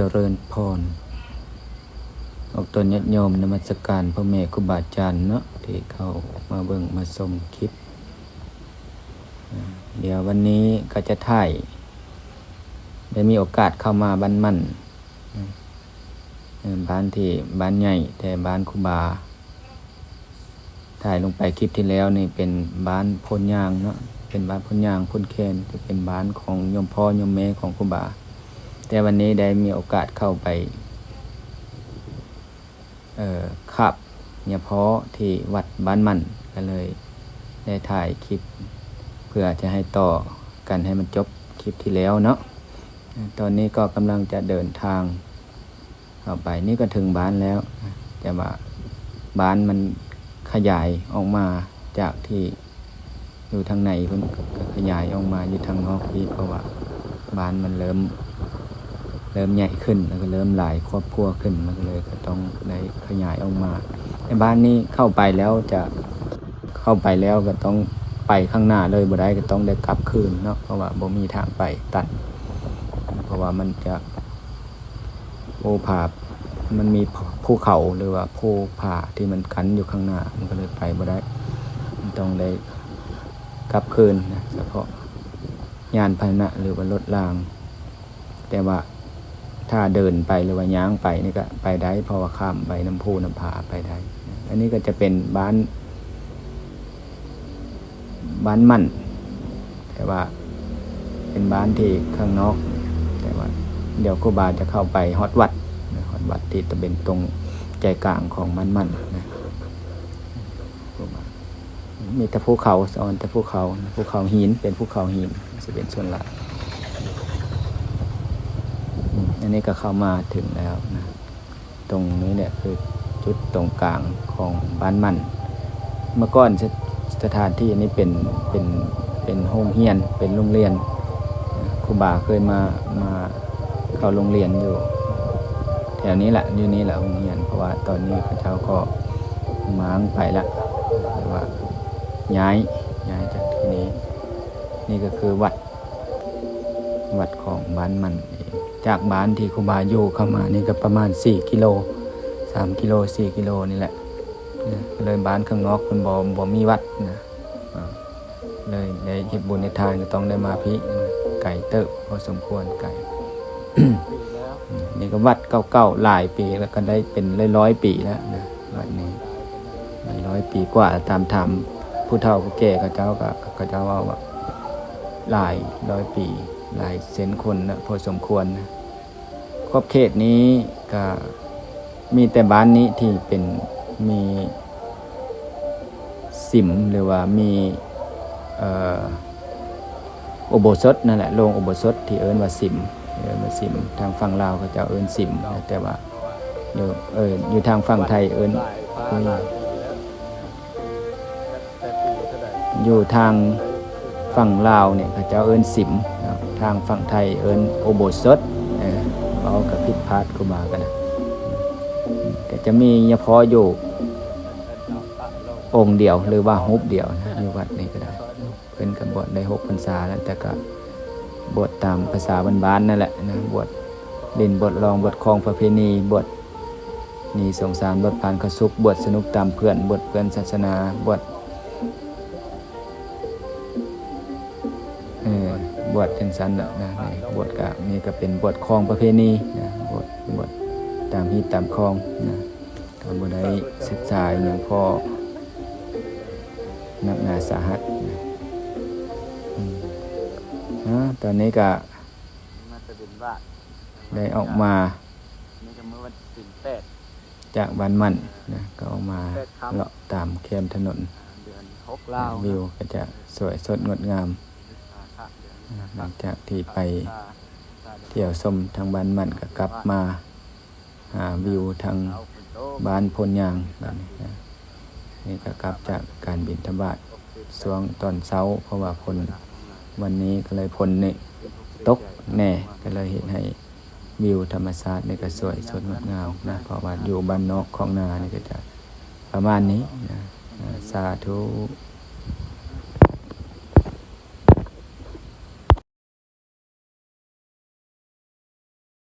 ຈະເລີນພອນ ອອກຕົນຍາດໂຍມນະມັດສະການພໍ່ແມ່ຄູບາອາຈານເນາະ ທີ່ເຂົ້າມາເບິ່ງມາຊົມຄລິບ. ດຽວວັນນີ້ກໍຈະຖ່າຍ ໄດ້ມີໂອກາດເຂົ້າມາບ້ານໝັ້ນ ເອີ ບ້ານທີ່ ບ້ານໃຫຍ່ ແຕ່ບ້ານຄູບາ ຖ່າຍລົງໄປຄລິບທີ່ແລ້ວນີ້ເປັນບ້ານໂພນຍາງເນາະ ເປັນບ້ານໂພນຍາງ ໂພນແຄນ ຈະເປັນບ້ານຂອງໂຍມພໍ່ໂຍມແມ່ຂອງຄູບາ. ແຕ່ວັນນີ້ໄດ້ມີໂອກາດເຂົ້າໄປ ເອີ ຄາບຍາພໍ່ທີ່ວັດບ້ານໝັ້ນ ກໍເລີຍໄດ້ຖ່າຍຄລິບ ເພື່ອຈະໃຫ້ຕໍ່ກັນໃຫ້ມັນຈົບຄລິບທີ່ແລ້ວເນາະ. ຕອນນີ້ກໍກຳລັງຈະເດີນທາງເຂົ້າໄປ ນີ້ກໍເຖິງບ້ານແລ້ວ ແຕ່ວ່າບ້ານມັນຂະຫຍາຍອອກມາຈາກທີ່ ຢູ່ທາງໃນພຸ້ນ ກໍຂະຫຍາຍອອກມາຢູ່ທາງນອກພີ້ ເພາະວ່າບ້ານມັນເລີ່ມ ເລີ່ມໃຫຍ່ຂຶ້ນ ແລ້ວກໍເລີ່ມຫຼາຍຄອບຄົວຂຶ້ນ ມັນກໍເລີຍກໍຕ້ອງໄດ້ຂະຫຍາຍອອກມາ. ແຕ່ບ້ານນີ້ເຂົ້າໄປແລ້ວຈະ ເຂົ້າໄປແລ້ວກໍຕ້ອງໄປຂ້າງໜ້າເລີຍບໍ່ໄດ້ ກໍຕ້ອງໄດ້ກັບຄືນເນາະ ເພາະວ່າບໍ່ມີທາງໄປ ຕັນ ເພາະວ່າມັນຈະ ພູຜາ ມັນມີພູເຂົາ ຫຼືວ່າພູຜາທີ່ມັນກັ້ນຢູ່ຂ້າງໜ້າ ມັນກໍເລີຍໄປບໍ່ໄດ້ ມັນຕ້ອງໄດ້ກັບຄືນນະ ສະເພາະຍານພາຫະນະ ຫຼືວ່າລົດລາງ. ແຕ່ວ່າຖ້າເດີນໄປ ຫຼືວ່າຍ່າງໄປນີ້ກໍໄປໄດ້ ເພາະວ່າຂ້າມໄປນຳພູນຳຜາໄປໄດ້. ອັນນີ້ກໍຈະເປັນບ້ານ ບ້ານໝັ້ນ ແຕ່ວ່າເປັນບ້ານທີ່ຂ້າງນອກ ແຕ່ວ່າດຽວຄູບາຈະເຂົ້າໄປຮອດວັດນະ ຮອດວັດທີ່ຈະເປັນຕົງໃຈກາງຂອງບ້ານໝັ້ນນະ. ມີແຕ່ພູເຂົາ ສະອອນແຕ່ພູເຂົາ ພູເຂົາຫີນ ເປັນພູເຂົາຫີນຊິເປັນສ່ວນຫຼາຍ. ອັນນີ້ກໍເຂົ້າມາເຖິງແລ້ວນະ. ຕົງນີ້ແຫຼະຄືຈຸດຕົງກາງຂອງບ້ານໝັ້ນ. ເມື່ອກ່ອນສະ ສະຖານທີ່ນີ້ເປັນ ເປັນ ເປັນໂຮງຮຽນ ເປັນໂຮງຮຽນ. ຄູບາເຄີຍມາ ມາເຂົ້າໂຮງຮຽນຢູ່ແຖວນີ້ແຫຼະ ຢູ່ນີ້ແຫຼະໂຮງຮຽນ ເພາະວ່າຕອນນີ້ເຂົາເຈົ້າກໍມ້າງໄປລະ ຫຼືວ່າຍ້າຍ ຍ້າຍຈາກທີ່ນີ້. ນີ້ກໍຄືວັດ ວັດຂອງບ້ານໝັ້ນເອງ. ຈາກບ້ານທີ່ຄູບາຢູ່ເຂົ້າມານີ້ກໍປະມານສີ່ກິໂລ ສາມກິໂລ ສີ່ກິໂລນີ້ແຫຼະ. ເລີຍບ້ານຂ້າງນອກເພິ່ນບໍ່ ບໍ່ມີວັດນະ ເລີຍໄດ້ເຮັດບຸນເຮັດທານກໍຕ້ອງໄດ້ມາພີ້ ໄກເຕີບພໍສົມຄວນ ໄກ. ນີ້ກໍວັດເກົ່າໆ ຫຼາຍປີແລ້ວ ກໍໄດ້ເປັນຮ້ອຍໆປີແລ້ວນະ ວັດນີ້ຫຼາຍຮ້ອຍປີກວ່າ. ຕາມຖາມຜູ້ເຖົ້າຜູ້ແກ່ເຂົາເຈົ້າ ກໍເຂົາເຈົ້າເວົ້າວ່າ ຫຼາຍຮ້ອຍປີ ຫຼາຍເຊັ່ນຄົນນະ ພໍສົມຄວນນະ. ຂອບເຂດນີ້ກະມີແຕ່ບ້ານນີ້ທີ່ເປັນ ມີສິມ ຫຼືວ່າມີ ເອີ ອຸໂບສົດນັ້ນແຫຼະ ໂລງອຸໂບສົດທີ່ເອີ້ນວ່າສິມ ເອີ້ນວ່າສິມ. ທາງຝັ່ງລາວເຂົາເຈົ້າເອີ້ນສິມນະ ແຕ່ວ່າຢູ່ ເອີ ຢູ່ທາງຝັ່ງໄທເອີ້ນ ຢູ່ທາງຝັ່ງລາວນີ້ເຂົາເຈົ້າເອີ້ນສິມເນາະ ທາງຝັ່ງໄທເອີ້ນອຸໂບສົດ. ເອີ ເວົ້າກໍຜິດພາດ ຄູບາກໍໄດ້ ກໍຈະມີຍະພໍຢູ່ອົງດຽວ ຫຼືວ່າຮູບດຽວນະ ຢູ່ວັດນີ້ກໍໄດ້. ເພິ່ນກໍບວດໄດ້ຫົກພັນສາແລ້ວ ແຕ່ກໍບວດຕາມພາສາບ້ານໆນັ້ນແຫຼະນະ ບວດຫຼິ້ນ ບວດລອງ ບວດຄອງປະເພນີ ບວດໜີສົງສານ ບວດຜ່ານເຂົ້າສຸກ ບວດສະໜຸກຕາມເພື່ອນ ບວດເພື່ອນສາສະໜາ ບວດ ເອີ ບວດຈັ່ງຊັ້ນແຫຼະນະ. ນີ້ບວດກະ ນີ້ກະເປັນບວດຄອງປະເພນີນະ ບວດ ບວດຕາມຮີດຕາມຄອງນະ ກໍບໍ່ໄດ້ສຶກສາອີ່ຫຍັງພໍນັກໜາສາຫັດນະ. ອາ ຕອນນີ້ກະ ມາແຕ່ເປັນບາດ ໄດ້ອອກມາ ນີ້ກໍເມື່ອວັນທີແປດ ຈາກບ້ານໝັ້ນນະ ກໍອອກມາ ແປດຄ່ຳ ເລາະຕາມແຄມຖະໜົນ ເດືອນຫົກລາວ ວິວກໍຈະສວຍສົດງົດງາມ. ອາ ຫຼັງຈາກທີ່ໄປທ່ຽວຊົມທາງບ້ານໝັ້ນ ກໍກັບມາຫາວິວທາງບ້ານໂພນຍາງບາດນີ້ນະ. ນີ້ກໍກັບຈາກການບິນທະບາດຊ່ວງຕອນເຊົ້າ ເພາະວ່າຝົນວັນນີ້ກໍເລີຍຝົນນີ້ຕົກແດ່ ກໍເລີຍເຮັດໃຫ້ວິວທຳມະຊາດນີ້ກໍສວຍສົດງົດງາມນະ. ເພາະວ່າຢູ່ບ້ານນອກຄອກນານີ້ກໍຈະປະມານນີ້ນະ. ອາ ສາທຸ.